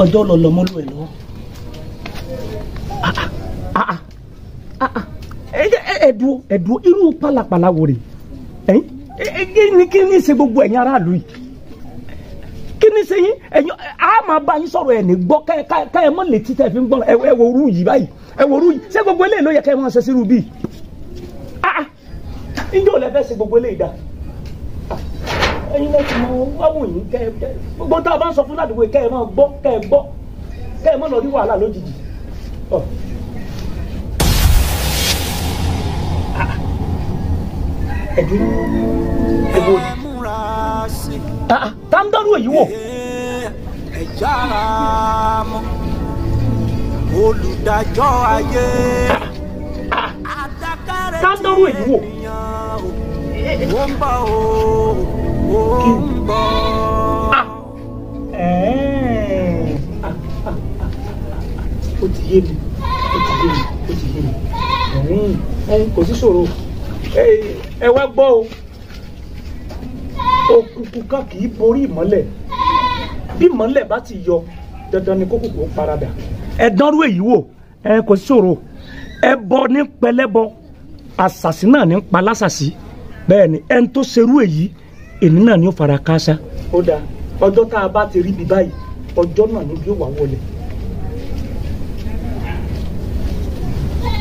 Ọjọ́ lọ lọ mọ́lú ẹ̀ lọ́wọ́. Ẹ̀dùn ẹ̀dùn irú pálapàla wo rè é? Kí ni ṣe gbogbo ẹ̀yin aráàlú yìí? Kí ni ṣe yín? Ẹ̀yin a máa bá yín sọ̀rọ̀ ẹ̀ ní gbọ́ ká ẹ mọ̀ létí tẹ́ fi ń gbọ́. Ẹ wo orú yìí báyìí, ẹ wo orú yìí. Ṣé gbogbo eléyìí ló yẹ ká ẹ máa ṣe sírú bíi? Ǹjẹ́ ò lẹ fẹ́ ṣe gbogbo eléyìí dá? Ẹ̀yin náà ti mọ wáwò yín kẹ́ ẹ gbogbo tá a bá ń sọ fún ládùúgbò kẹ́ ẹ máa gbọ́ kẹ́ ẹ gbọ́ kẹ́ ẹ má lọ rí wàhálà lójijì. Ẹ̀dùn ẹ̀wò tá ń dọ́rù èyí wò. Olùdájọ́ ayé tá ń dọ́rù èyí wò. Ó ń bọ̀ ó ń bọ̀. Ó ti yé mi, ó ti yé mi, ó ti yé mi. Kò sí ṣòro. Ẹ wá gbọ́ o, òkùnkùn kan kì í borí ìmọ́lẹ̀. Bí ìmọ́lẹ̀ bá ti yọ, dandan ni kókùnkùn ó paradà. Ẹ dánrú èyí wò, ẹ kò sí ṣòro. Ẹ bọ ní pẹlẹbọ, àṣàṣì náà ní pa lásàṣì. Bẹ́ẹ̀ ni ẹni tó ṣerú èyí, èmi náà ni ó fara kááṣá. Ó dáa, ọjọ́ tá a bá ti rí bí báyìí, ọjọ́ náà ni bí ó wà wọlé.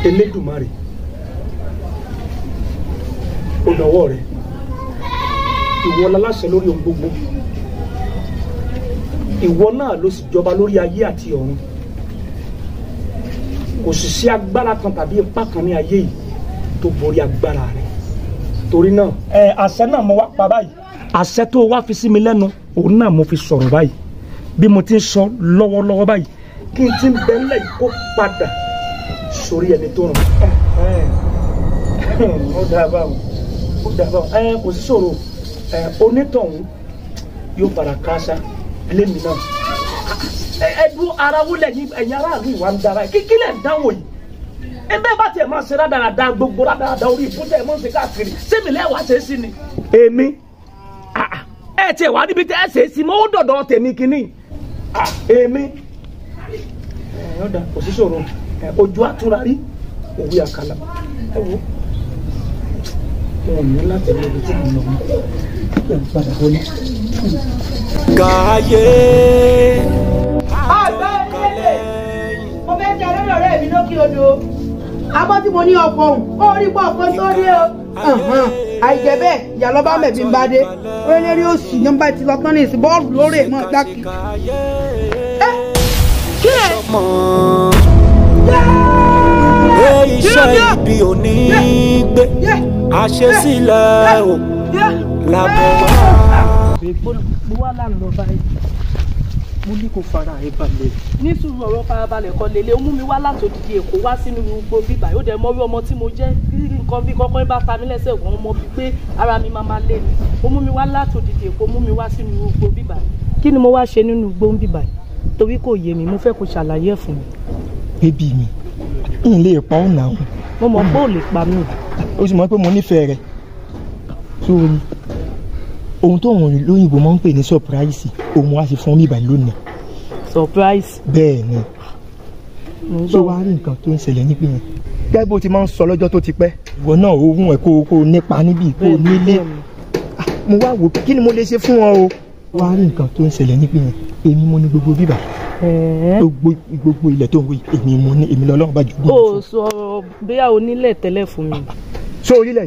Elédùmarè, ó dọwọ́ rẹ. Ìwọ láláṣẹ lórí ohun gbogbo. Ìwọ náà ló sì jọba lórí ayé àti ọ̀run. Kò sì sí agbára kan tàbí ipá kan ní ayé yìí tó borí agbára rẹ. Torí náà ẹ àṣẹ náà mo wá pa báyìí. Àṣẹ tó wá fi sí mi lẹ́nu, òun náà mo fi sọ̀rọ̀ báyìí. Bí mo ti ń sọ lọ́wọ́lọ́wọ́ báyìí, kí n ti ń bẹ ńlẹ̀ yìí kó padà sórí ẹni tó ràn. Ó dáa báwọn, ó dáa báwọn. Ẹ kò sí ṣòro. Onítọ̀hún yóò fara kááṣá lémi náà. Ẹ dúró ara wúlẹ̀ ní ẹ̀yin aráàlú ìwà ń dára. Kí lẹ̀ ń dánwò yìí? Ẹ bẹ́ẹ̀ bá tiẹ̀ máa ṣe rádaràda gbogbo rádaràda orí ìfúnṣẹ́ ẹ̀ máa ń ṣe káàkiri. Sẹ́mi lẹ́wàá ṣe é sí ni. Èmi ẹ tiẹ̀ wá níbi tẹ́ ẹ ṣe é sí mọ́, ó dọ̀dọ̀ tèmi kínní. Èmi ẹ ọ̀dà kò sí ṣòro. Ojú àtúnra rí òwe àkàlà. Ẹ wo, wọn ò ní láti lọ ibi tí mo lọ mọ́. Ẹ ń padà wọlé. Káyé. Àgbà ilé mo fẹ́ jẹ lórí ọ̀rẹ́ mi lókè odò. Abọ́ tí mo ní ọkọ̀ òun, ó rí pọ̀ ọkọ̀ sórí o. Àìjẹ́ bẹ́ẹ̀, ìyá lọ bá mẹ̀bí ń bá dé. Orílẹ̀-èdè òsì ní bá ti lọ tán ní ìsìn bọ́ọ̀lù lórí ẹ̀ mọ́ gbáki. Kí lè? Iṣẹ́ ibi ò ní gbé, àṣesílẹ̀ ò làbọ̀ wá. Mo wá là ń lọ báyìí. Mo ní kó fara ẹ balẹ̀. Ní sùúrù, ọ̀rọ̀ farabalẹ̀ kan lélẹ̀. Ó mú mi wá láti òdìdí Èkó wá sínú gbogbo bíbà. Ó dẹ̀ mọ bí ọmọ tí mo jẹ́. Kí nǹkan bí kọ́kọ́ bá ta mí lẹ́sẹ̀ gan, mọ bí pé ara mi máa máa lé mi. Ó mú mi wá láti òdìdí Èkó, mú mi wá sínú gbogbo bíbà. Kí ni mo wá ṣe nínú gbogbo bíbà? Torí kò yé mi, mo fẹ́ kó ṣàlàyé ẹ̀ fún mi. Bébì mi, n lè pa ọ́ nà ó. Mo mọ̀ pé ò lè pa mí. Ó sì mọ̀ pé mo nífẹ̀ẹ́ rẹ̀. Sórí ohun tó òun lóyìnbó máa ń pè ní surprise, òun á sì fún mi báyìí lónìí. Surprise. Bẹ́ẹ̀ ni. Ṣé wàá rí nǹkan tó ń ṣẹlẹ̀ nípìn yẹn? Gẹ́gẹ́ bó ti máa ń sọ lọ́jọ́ tó ti pẹ́. Ìwọ náà ohun ẹ̀ kó o nípa níbí kó o nílé. Mo wá wò kí ni mo lè ṣe fún ọ o. Wàá rí nǹkan tó ń ṣẹlẹ̀ nípìn yẹn. Èmi mo ní gbogbo bíbà. Gbogbo ilẹ̀ tó ń wí èmi mo ní, èmi lọ́lọ́run bá jù. O sọ bóyá o nílẹ̀ tẹ́lẹ̀ fún mi. Ṣé orílẹ̀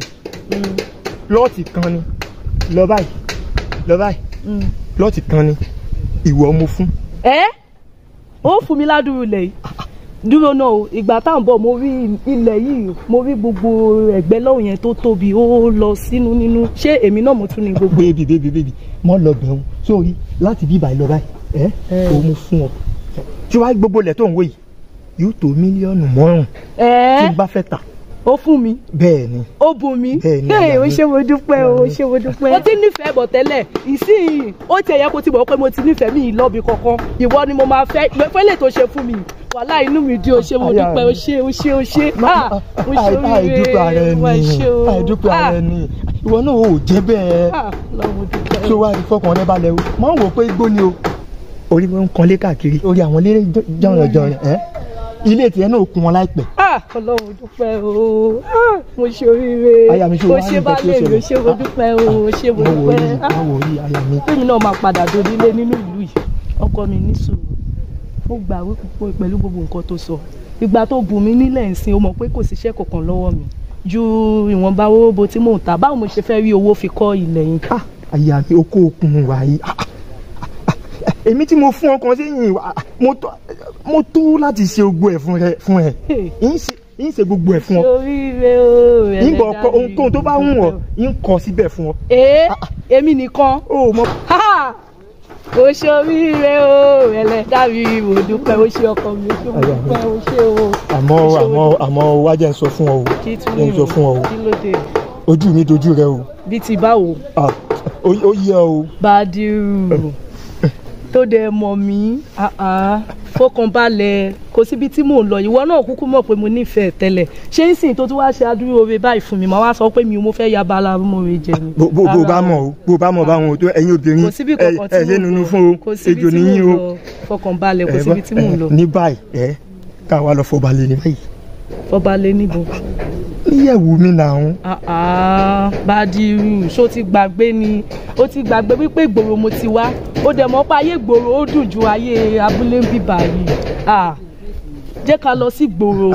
yìí? Lọ́ọ̀tì kan ni. Lọ báyìí, lọ báyìí. Lọ́ọ̀tì kan ni ìwọ mo fún. Ẹ ó fún mi ládùúrú ilẹ̀ yìí. Dúró náà o, ìgbà tá à ń bọ̀ mo rí ilẹ̀ yìí, mo rí gbogbo ẹ̀gbẹ́ lọ́hùn yẹn tó tóbi, ó lọ sínú nínú. Ṣé èmi náà mo tún ní gbogbo. Bébì bébì bébì, mọ́ lọ bẹ̀rù sórí láti bíbà lọ báyìí. Ẹ ò mo fún ọ. Tí wàá gbogbo ilẹ̀ tó ń wò yìí yóò tó mílíọ̀nù márùn-ún tí n bá fẹ́ tà. Ó fún mi. Bẹ́ẹ̀ ni. Ó bùn mi. Bẹ́ẹ̀ ni. Ó ṣé mo dúpẹ́ o, ó ṣé mo dúpẹ́. Mo ti nífẹ̀ẹ́ bọ̀ tẹ́lẹ̀, ìsìn ó tiẹ̀ yẹ kó ti mọ̀ pé mo ti nífẹ̀ẹ́ mi lọ́bi kankan. Ìwọ ni mo máa fẹ́, fẹ́lẹ̀ tó ṣe fún mi. Wàhálà inú mi di, ó ṣé mo dúpẹ́, ó ṣé, ó ṣé, ó ṣé. Ó ṣe àìdúpẹ́ ara ẹni, àìdúpẹ́ ara ẹni. Ìwọ náà ò jẹ́ bẹ́ẹ̀. Tó wá rí fọkàn rẹ balẹ̀ o, máa ń wò pé igbó ni o. Orí wọn ń kanlé káàkiri orí àwọn ilé jọ̀rọ̀jọ̀rọ̀ ẹ́ ilé tiẹ̀ náà kún wọn láìpẹ́. Ọlọ́run dúpẹ́ o, mo ṣe oríire, mo ṣe balẹ̀ mi, o ṣe mo dúpẹ́ o, o ṣe mo dúpẹ́. Èmi náà máa padà donílé nínú ìlú yìí. Ọkọ mi ní sùúrù, mo gbà wípé pẹ̀lú gbogbo nǹkan tó sọ, ìgbà tó bù mí nílẹ̀ ń sin, o mọ̀ pé kò síṣẹ́ kankan lọ́wọ́ mi ju ìwọ̀nba owó bo tí mò ń ta. Báwo mo ṣe fẹ́ rí owó fi kọ́ ilẹ̀ yìí? Aya mi, okó okun wà yìí. Èmi tí mo fún ọkàn sẹ́yìn, mo tó láti ṣe gbogbo ẹ̀ fún ẹ. Ń ṣe gbogbo ẹ̀ fún ọ. Oríire o, ń bọ̀ ọkọ ohunkóhun tó bá wù ọ́, ń kọ síbẹ̀ fún ọ. Èmi nìkan. O mọ. O ṣe oríire o, ẹlẹ́dàá mi, mo dúpẹ́, o ṣe ọkọ mi, o ṣe mo dúpẹ́, o ṣe o. Àmọ́ wá jẹ́ ń sọ fún ọ o. Jẹ́ ń sọ fún ọ o. Ojú mi dojú rẹ o. Bí ti báwo? Ó yẹ o. Bádírù tó dẹ mọ̀ mí, fọkànbalẹ̀, kò síbi tí mò ń lọ. Ìwọ náà kúkú mọ̀ pé mo nífẹ̀ẹ́ tẹ́lẹ̀. Ṣé ń sìn tó tún wá ṣe adúrú oore báyìí fún mi, màá wá sọ pé mi ò mo fẹ́ yaba ara mo rè jẹ ni. Bó bá mọ̀ o, bó bá mọ̀ báwọn o tó ẹ̀yin obìnrin ẹ ṣe nínú fún o, ejò níyìn o. Fọkànbalẹ̀, kò síbi tí mò ń lọ. Ní báyìí ẹ ká wá lọ fọbalẹ̀ ní báyìí. Fọbalẹ̀ níbo? Níyẹ̀wù mi náà. Bádírù, ṣó ti gbàgbé ni? Ó ti gbàgbé wípé ìgboro mo ti wá. Ó dẹ̀ mọ̀ pé ayé ìgboro ó dùn ju ayé abúlé ń bíbà yìí. Jẹ́ ká lọ sí ìgboro.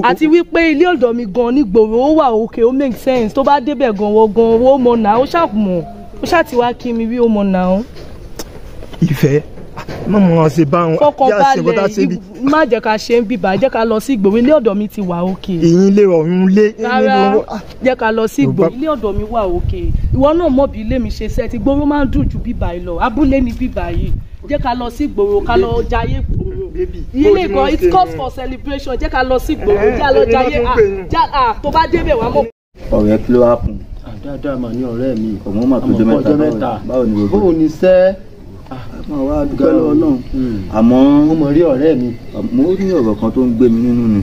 Àti wípé ilé ọ̀dọ̀ mi gan ní ìgboro ó wà òkè, ó make sense. Tó bá débẹ̀ gan wọ gan, ó mọ̀ náà, ó ṣàmọ̀, ó ṣàti wá kí mi bí ó mọ̀ náà. Ìfẹ́, má mọ̀ ọ́n ṣe báwọn. Fọkànbalẹ̀, má jẹ́ ká ṣe ń bíbà, jẹ́ ká lọ sí ìgboro. Ilé ọ̀dọ̀ mi ti wà òkè. Ìyín ilé ọ̀run lé. Rárá, jẹ́ ká lọ sí ìgboro. Ilé ọ̀dọ̀ mi wà òkè. Ìwọ náà mọ̀ bí ilé mi ṣe ṣẹ́ ti gboro máa ń dùn ju bíbà yìí lọ. Abúlé ni bíbà yìí. Jẹ́ ká lọ sí ìgboro, ká lọ jayé ìgboro. Ilé gan, it calls for celebration. Jẹ́ ká lọ sí ìgboro, jẹ́ lọ jayé. Tó bá débẹ̀ wá mọ̀. Ọ̀rẹ́, kí ló wá kùn? Dáadáa mà ní ọ̀rẹ́ mi. Ọmọ mà tó jẹ́ mẹ́ta. Báwo ni gbogbo? Bóun ni sẹ́? Máa wá dúpẹ́ lọ́wọ́ náà. Àmọ́ mo mọ̀ rí ọ̀rẹ́ mi. Mo ní ọ̀rọ̀ kan tó ń gbé mi nínú ni.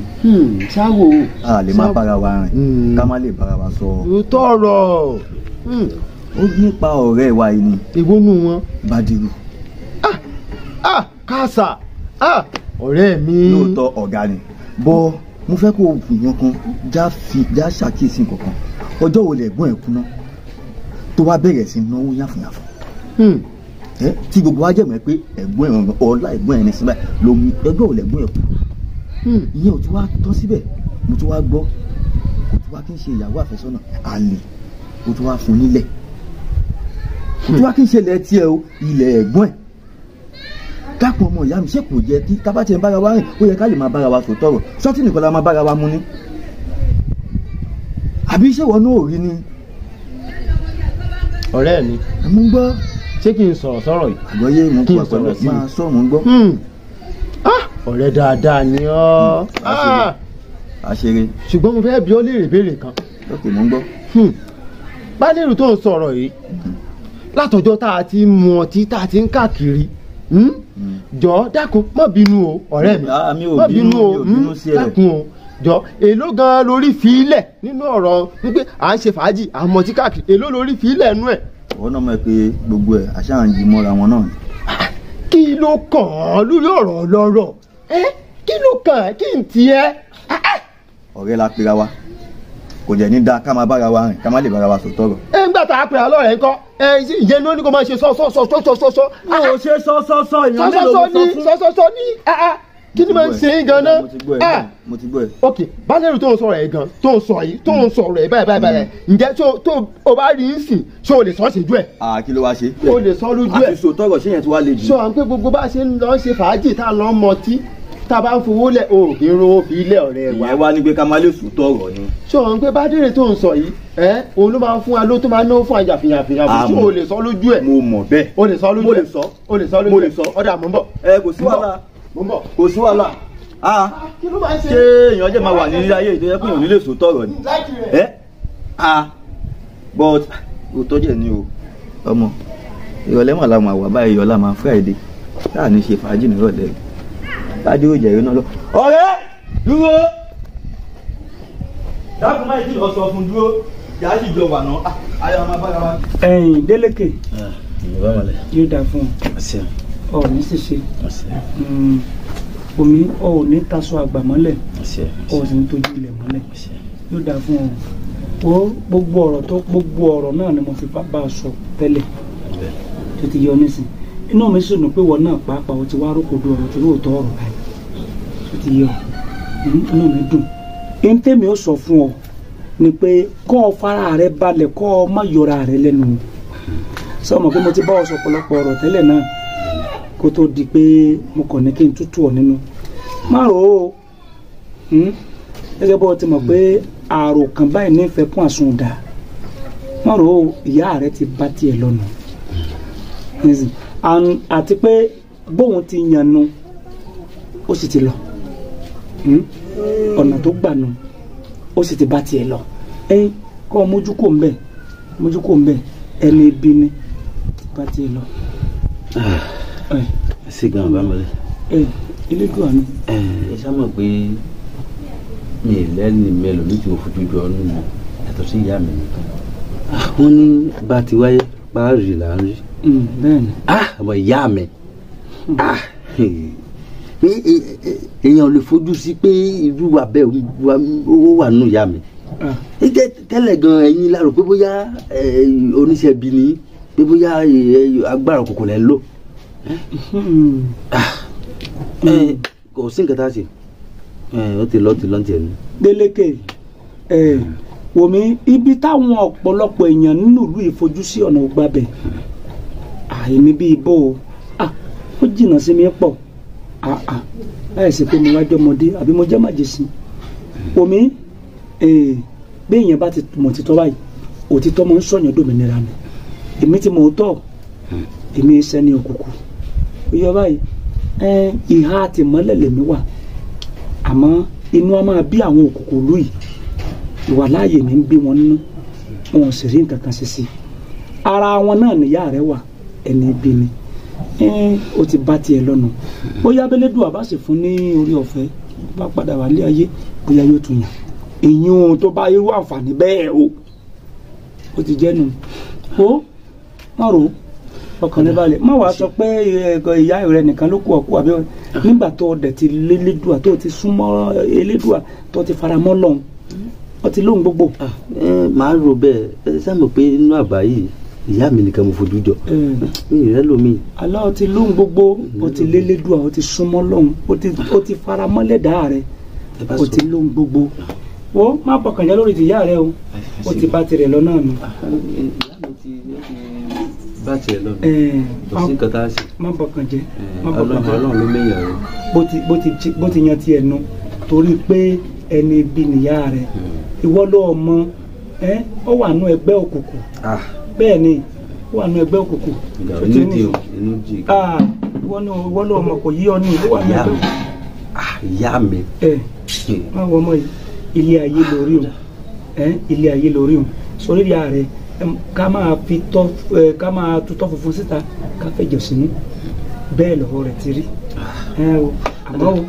Ṣáwo. A lè má bára wa rìn, ká má lè bára wa sọ. Òótọ́ ọ̀rọ̀. Ó nípa ọ̀rẹ́ wa yìí ni. Èwo nù wọn? Bádírù. Kásà, ọ̀rẹ́ mi. Lóòótọ́ ọ̀gá ni. Bọ́ mo fẹ́ kó o fìyàn kan já ṣàkíyèsí nǹkan kan. Ọjọ́ wo lẹ̀gbọ́n ẹ̀ kú ná? Tó wá bẹ̀rẹ̀ sí náwó yàfùnyàfùn. Tí gbogbo wa jẹ̀mọ́ pé ẹ̀gbọ́n ẹ̀ ọ̀la ẹ̀gbọ́n ẹ̀ ní síbẹ̀ lomi ẹgbẹ́ ò lẹ̀gbọ́n ẹ̀ kú. Ìyẹn ò tún wá tán síbẹ̀, mo tún wá gbọ́ kò tún wá kí n ṣe ìyàwó àfẹ́sọ́nà àlè, kò tún wá fún nílẹ̀, kò tún wá kí n ṣe ilẹ̀ tiẹ̀ o, ilẹ̀ ẹ̀gbọ́n ẹ̀. Dákun ọmọ ìyá mi, ṣé kò yẹ kí tábà tiẹ̀ ń bára wa rìn, ó yẹ ká lè máa bára wa sòótọ́ ọ̀rọ̀? Sọ́tì nìkan la máa bára wa mu ni, àbí ṣé wọn náà ò rí ni? Ọ̀rẹ́ mi, mo ń gbọ́. Ṣé kí n sọ̀rọ̀ sọ̀rọ̀ yìí? Àgbọ̀yé mo kú ọ̀pẹ̀lẹ̀ máa sọ, mo ń gbọ́. Ọ̀rẹ́ dáadáa ni ọ́. Àṣeré. Ṣùgbọ́n mo fẹ́ bi ọ́ léèrè béèrè kan. Ok, mo ń gbọ́. Bádírù tó ń sọ̀rọ̀ yìí, látọjọ́ tá a ti mu ọtí tá a ti ń káàkiri, jọ̀ọ́ dákun má bínú o ọ̀rẹ́ mi. Má bínú o, dákun o jọ. Èló gan lórí fi ilẹ̀ nínú ọ̀rọ̀ wípé à ń ṣe fàájì à ń mọtí káàkiri, èló lórí fi ilẹ̀ nú ẹ̀? Ìwọ náà mọ̀ pé gbogbo ẹ̀ àṣà ń yí mọ́ra wọn náà. Kí ló kàn án lórí ọ̀rọ̀ ọlọ́rọ̀? Kí ló kàn án? Kí n tiẹ̀? Ọ̀rẹ́ la pera wa, kò jẹ́ ní dáa ká máa bára wa rìn ká má lè bára wa sòótọ́ ọ̀rọ̀. Ẹ ń gbà tá a pera lọ́rẹ̀ ńkọ́, ìyẹn ló ní kó máa ṣe sọ́sọ́sọ́sọ́sọ́. Mo ṣe sọ́sọ́sọ́, èèyàn mélòó ló sọ fún? Sọ́sọ́sọ́ ní kí ni máa ń ṣe é gan-an? Mo ti gbọ́ ẹ. Ok, Bádírù tó ń sọ̀rọ̀ ẹ̀ gan, tó ń sọ yìí, tó ń sọ̀rọ̀ ẹ̀ báyìí báyìí báyìí, ǹjẹ́ tó o bá rí ń sìn, ṣé o lè sọ ṣèjú ẹ̀? Kí ló wá ṣe? O lè sọ lójú ẹ̀. Àti sòótọ́ ọ̀rọ̀ ṣé yẹn ti wá le jù? Sọ à ń pé gbogbo bá ṣe ń lọ ṣe fàájì tá a lọ mọtí, tá a bá ń fowó lẹ̀, o kì í rówó fi ilé ọ̀rẹ́ wa. Ìyẹn wá ní pé ká má lè sòótọ́ ọ̀rọ̀ ni. Sọ à ń pé Bádírù tó ń sọ yìí, òun ló máa ń fún wa ló tó máa ń náwó fún àjàfìyàfìyà, ṣé o lè sọ lójú ẹ̀? Mo mọ̀ bẹ́ẹ̀. O lè sọ lójú ẹ̀. Mo lè sọ. O lè sọ lójú ẹ̀. Mo lè sọ. Ọ̀dà mò ń bọ̀. Ẹ kò sí wàhálà. Kò sí wàhálà. Ṣé èèyàn jẹ́ máa wà ní ayé ìtọ́jẹ́ pé èèyàn nílé sòótọ́ ọ̀rọ̀ ni? But òótọ́ jẹ́ ni o ọmọ ìrọ̀lẹ́ mà la máa wà báyìí, ìrọ̀lá máa Friday táà ní ṣe fàájì nírọ̀lẹ́ Bádírù jẹ̀rẹ̀ náà lọ. Ọ̀rẹ́ dúró, dákun máa ti lọ sọ fún dúró, yàá sì jọ wà náà ayọ̀ máa bára wa. Ẹ̀yin Délékè, yóò dáa fún ọ. Ọ̀ọ́ni sì ṣe omi ọ̀ọ́ni taṣọ àgbà mọ́lẹ̀ ọ̀ọ́sì ń tójú ilẹ̀ mọ́lẹ̀ yóò dáa fún ọ. O gbogbo ọ̀rọ̀ tó gbogbo ọ̀rọ̀ náà ni mo fi bá a sọ tẹ́lẹ̀ tó ti yọ nísìn. Inú mi sì nù pé wọn náà pàápàá o ti wá rókòdo ọ̀rọ̀ tó lóòótọ́ ọ̀rọ̀ báyìí tó ti yọ. Inú mi dùn. Ẹni tẹ́mi ó sọ fún ọ ni pé kọ́ ọ fara rẹ balẹ̀ kọ́ ọ má yọra rẹ lẹ́nu. Sọ ma pé mo ti bá ọ sọ ọ̀pọ̀lọpọ̀ ọ̀rọ̀ tẹ́lẹ̀ náà kó tó di pé mo kàn ní kí n tútù ọ nínú. Má rò ó gẹ́gẹ́ bó ti mọ̀ pé àròkàn báyìí nífẹ̀ẹ́ kún àsundà. Má rò ó, ìyá rẹ ti bá tiẹ̀ lọ́nà àti pé bóun ti yànnú ó sì ti lọ ọ̀nà tó gbà nù ó sì ti bá tiẹ̀ lọ. Ẹ kọ́ mójú kò ń bẹ̀ mójú kò ń bẹ̀ ẹni ibi ni bá tiẹ̀ lọ. Ṣé gan bá mọ̀lẹ́. Ẹ elédùn àná. Ẹ sá mọ̀ pé mi ì lẹ́ni mélòó ní tí mo fojú jọ ọ́ nù yàtọ̀ sí ìyá mi nìkan. Wọ́n ní bá ti wáyé bá rí là ń rí. Bẹ́ẹ̀ni. Ọmọ ìyá mi èèyàn lè fojú sí pé irú wa bẹ́ẹ̀ ó wà nù ìyá mi. Tẹ́lẹ̀ gan ẹ̀yin la rò pé bóyá oníṣẹ́ bí ni pé bóyá agbára òkùnkùn lẹ́ ń lò. Kò sí nǹkan tá a ṣe, ó ti lọ ti lọ tiẹ̀ ní. Délékè wòmí ibi táwọn ọ̀pọ̀lọpọ̀ èèyàn nínú ìlú ìfojúsí ọ̀nà ògbàbẹ̀ àìní bíi bó o ó jìnnà sí mi pọ̀ láì sí pé mo wá jọmọdé àbí mo jẹ́ màjèsí. Wòmí bí èèyàn bá ti mọ̀ títọ́ báyìí òtítọ́ mo ń sọ̀yàn dòmìnira mi. Èmi ti mọ̀ ọ́ tọ̀, èmi sẹ́ni òkùnkùn yọ báyìí. Ìhà àtìmọ́lẹ̀ lèmi wà, àmọ́ inú a máa bí àwọn òkùnkùn lù yìí. Ìwà láàyè mi ń bí wọn nínú, wọn ò sì rí nǹkan kan ṣe sí i. Ara wọn náà níyà rẹ wà, ẹni ibi ni. Ó ti bá tiẹ̀ lọ́nà. Bóyá abẹ́lẹ́dùn àbá sì fún ní orí ọ̀fẹ́ bá padà wálé ayé bóyá yóò tún yàn. Ìyún tó bá irú àǹfààní bẹ́ẹ̀ o ó ti jẹ́ nu. Ó má rò ó, ọkàn rẹ balẹ̀. Má wàá sọ pé ìyá rẹ nìkan ló kú ọkú àbí nígbà tó dẹ̀ ti lélédùà tó ti súnmọ́ elédùà tó ti faramọ́ lọ́hùn ó ti lóhùn gbogbo. Màá rò bẹ́ẹ̀. Ẹ sáà mọ̀ pé inú àbá yìí ìyá mi nìkan mo fojú jọ mi rẹ lómi. Alá ó ti lóhùn gbogbo, ó ti lélédùà, ó ti súnmọ́ lọ́hùn, ó ti faramọ́ lẹ́dàá rẹ, ó ti lóhùn gbogbo. Wo má bọkàn jẹ́ lórí tìyá rẹ o, ó ti bá tirẹ̀ lọ náà nù. Ìyá mi ti bá tiẹ̀ lọ kò sí nǹkan tá a ṣe. Má bọkàn jẹ́, má bọkàn jẹ́. Ọlọ́run ló méyàn rẹ. Bó ti yan tiẹ̀ nu torí pé ẹni ibi nìyá rẹ, ìwọ ló mọ ẹ ọ wà nú ẹgbẹ́ òkùnkùn. Bẹ́ẹ̀ ni ó wà nú ẹgbẹ́ òkùnkùn. Inú di o, inú di. Ìwọ ló mọ kò yí ọ ní ìwọ wà nú ẹgbẹ́ òkùnkùn. Ìyá mi. Ẹ má wọ ọmọ yìí, ilé ayé lórí o, ilé ayé lórí o. Sórí ìyá rẹ ká máa fi tọ́ ká máa tutọ́ funfun síta ká fẹ̀jọ̀ sínú bẹ́ẹ̀ lọ́wọ́ rẹ̀ ti rí. Àmọ́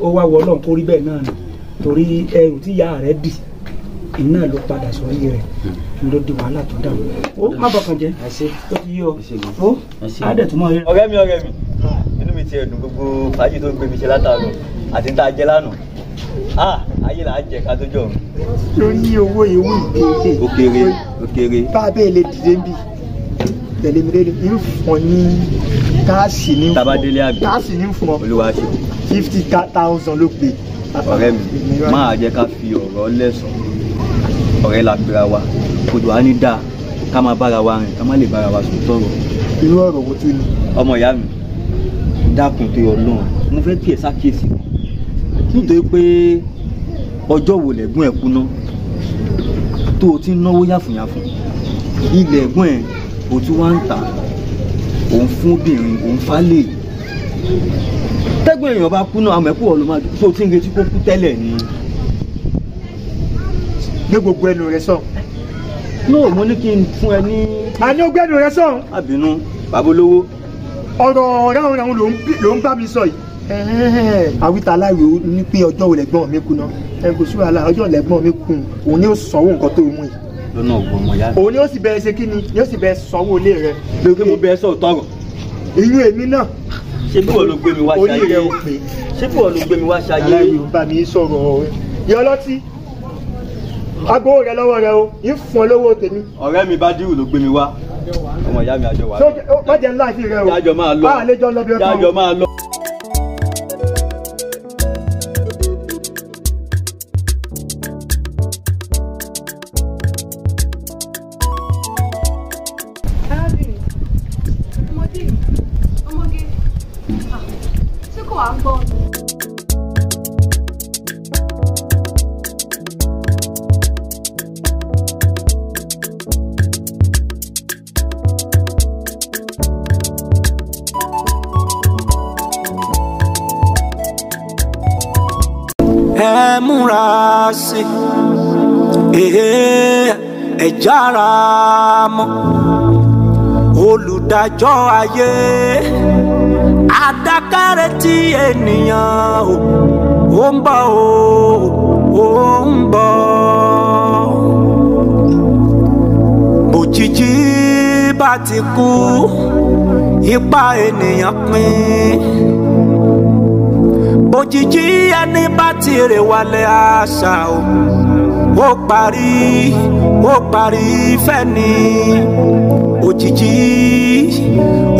ó wá wọ Ọlọ́run kó rí bẹ́ẹ̀ náà ni, torí ẹrù tí ìyá rẹ̀ dì iná ló padà sórí rẹ̀ ló di wàhálà tó dà. Ó má bọkàn jẹ́, ó ti yí ọ, ó á dẹ̀ tún mọ́ ẹ. Ọ̀rẹ́ mi inú mi ti ẹ̀dùn gbogbo fàájì tó ń gbé mi ṣe látàárọ̀ àti tá a jẹ lánàá. Ayé là á jẹ ká tó jọ. Lórí owó ewu ìkéré. Ó kéré, ó kéré. Bá a bẹ́ẹ̀ lè dìde ń bì tẹ̀lé mi lẹ́nu ìfọ̀n ní káàsì ní fún ọ. Tabadélé àgbẹ̀. Káàsì ní fún ọ. Olúwa ṣe. 50,000 ló pè. Ọ̀rẹ́ mi máa jẹ́ ká fi ọ̀rọ̀ lẹ́sàn. Ọ̀rẹ́ la pera wa, kò dùn á ní dáa ká máa bára wa rìn ká má lè bára wa sùn tọ̀rọ̀. Irú ọ̀rọ̀ wo tún ni? Ọmọ ìyá mi, dákun tó yọ lọ́run, mo fẹ́ kí ẹ ṣàkíyèsí nítorí pé ọjọ́ wo lẹ̀gbọ́n ẹ̀ kú ná tó o ti ń náwó yàfùnyàfùn, ilẹ̀ ẹ̀gbọ́n ẹ̀ o tún wá ń tà, òun fún obìnrin, òun fálè. Tẹ́gbọ́n èèyàn bá kú náà àmọ́ ẹ̀kú ọ̀ ló máa tó o ti ń retí kó kú tẹ́lẹ̀ ni. Gbé gbogbo ẹnu rẹ sọ. Náà mo ní kí n fún ẹ ní. Àní ó gbẹ́nu rẹ sọ. Má bínú, bàbá olówó. Ọ̀rọ̀ ráhùn ló ń bá mi sọ yìí. Àwítà aláìwé ní pé ọjọ́ wo lẹ̀gbọ́n mi kú náà. Ẹ kò sí wàhálà, ọjọ́ lẹ̀gbọ́n mi kú òun ni ó sanwó nǹkan tó mú yìí. Lọ́nà ọgbọ́n ọmọ ìyá mi. Òun ni ó sì bẹ̀rẹ̀ ṣe kí ni, ni ó sì bẹ̀rẹ̀ sanwó ilé rẹ̀. Lókè mo bẹ̀rẹ̀ sọ̀rọ̀ tọrọ. Ìyún èmi náà. Ṣé bí wọ́n ló gbé mi wá ṣayé? Orí rẹ̀ ò pé. Ṣé bí wọ́n ló gbé mi wá ṣayé? Aláìní ò bá mi sọ̀rọ̀ yọ lọ́tí. Agbowó rẹ lọ́wọ́ rẹ o, ń fún ọ lówó tèmi. Ọ̀rẹ́ mi Bádírù ló gbé mi wá. Ọmọ ìyá mi àjọ wà. Má jẹ́ ńlá ìfi rẹ o. Jájọ máa lọ. Bá àlejò lọ bí ọkọ. Jájọ máa lọ. Arábìnrin, ọmọdé yìí, ọmọge, ṣé kò wá gbọ́ ni? Ẹ múra sí ẹ jára mọ́ olùdájọ́ ayé adákẹ́rẹ́ tí ènìyàn ò ń bọ̀ ó ń bọ̀ òjijì bá ti kú ipa ènìyàn pín òjijì ẹni bá ti rè wálé àṣà o ó parí fẹ́ni òjijì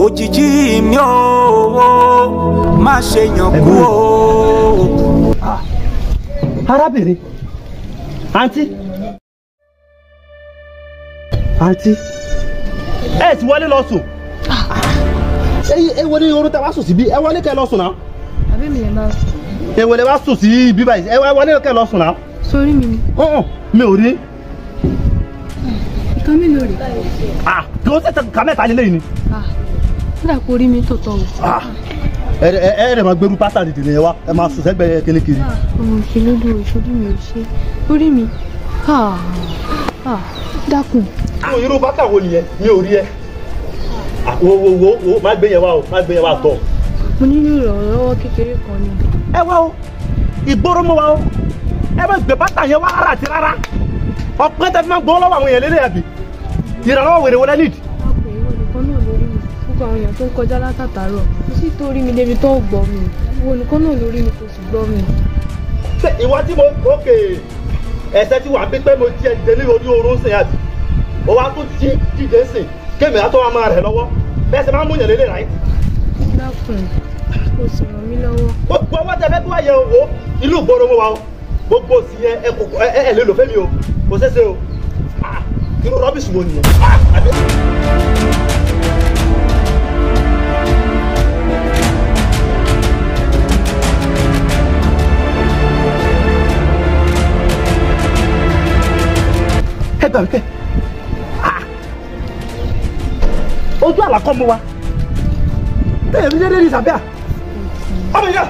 òjijì mi ò má ṣe yàn kú o. Arábìnrin, àǹtí, àǹtí, ẹ ti wọlé lọ sùn. Ẹ wọlé orun tẹ wá sùn síbí, ẹ wọlé kẹ lọ sùn náà. Àbí mi lè máa sùn. Ẹ wọlé wá sùn sí ibi báyìí, ẹ wọlé kẹ lọ sùn náà. Sórí mi ni. Mi ò rí. Ìkan mélòó rè? Kí o ṣẹ̀ṣẹ̀ kà mẹ́ta nílé yìí ni. Ó dà kó rí mi tó tọ̀ o. Ẹ ẹ máa gbẹrú pásítà dìde yẹn wá, ẹ máa sùn sẹ́gbẹ̀ẹ́ kélékèlé. Ọmọ òṣèlú ìṣojú mi ò ṣe. Orí mi. Dákun. Irú bàtà wo nìyẹn? Mi ò rí ẹ. Wo wo wo má gbé yẹn wá o, má gbé yẹn wá tọ̀. Mo nílò ìrànlọ́wọ́ kékeré kan ni. Ẹ wá o, ìgboro mú wa o, ẹ bá gbé bàtà yẹn wá rárá àti rárá. Ọ̀pẹ tẹ fi máa ń gbọ́ lọ́wọ́ àwọn èèyàn lélẹ̀ àbí? Ìrànlọ́wọ́ wèrè wọlé nídìí. Ọkùnrin ìwọ nìkan náà lórí mi, gbogbo àwọn èèyàn tó ń kọjá látàtàárọ̀. Kò sí tó rí mi débi tó ń gbọ́ mi. Ìwọ nìkan náà lórí mi kò sì gbọ́ mi. Ṣé ìwọ tí mo ókè ẹsẹ̀ tí wà á pípẹ́ mo jí ẹ dìde ní orí oorun sìn àbí? Ó wá tún jí dìde sìn kémi á tó wá máa rẹ̀ lọ́wọ́. Bẹ́ẹ̀ ṣe máa ń múyàn lélẹ̀ ráì. Dákun, kò sì ràn mí lọ́wọ́. Gbogbo ọwọ́ tẹ fẹ́ tó wáyé o, ìlú ìgboro mo wà o. Gbogbo òsì yẹn ẹ kò ẹ lè lò fẹ́mi o, kò ṣeéṣe o. Irú rọ́bìṣì wo nìyẹn? Ẹ gbà mí kẹ́. Ojú àlàkọ́ mu wa. Bẹ́ẹ̀ mi dédé ní sàbíà. Ọmọ ìyá.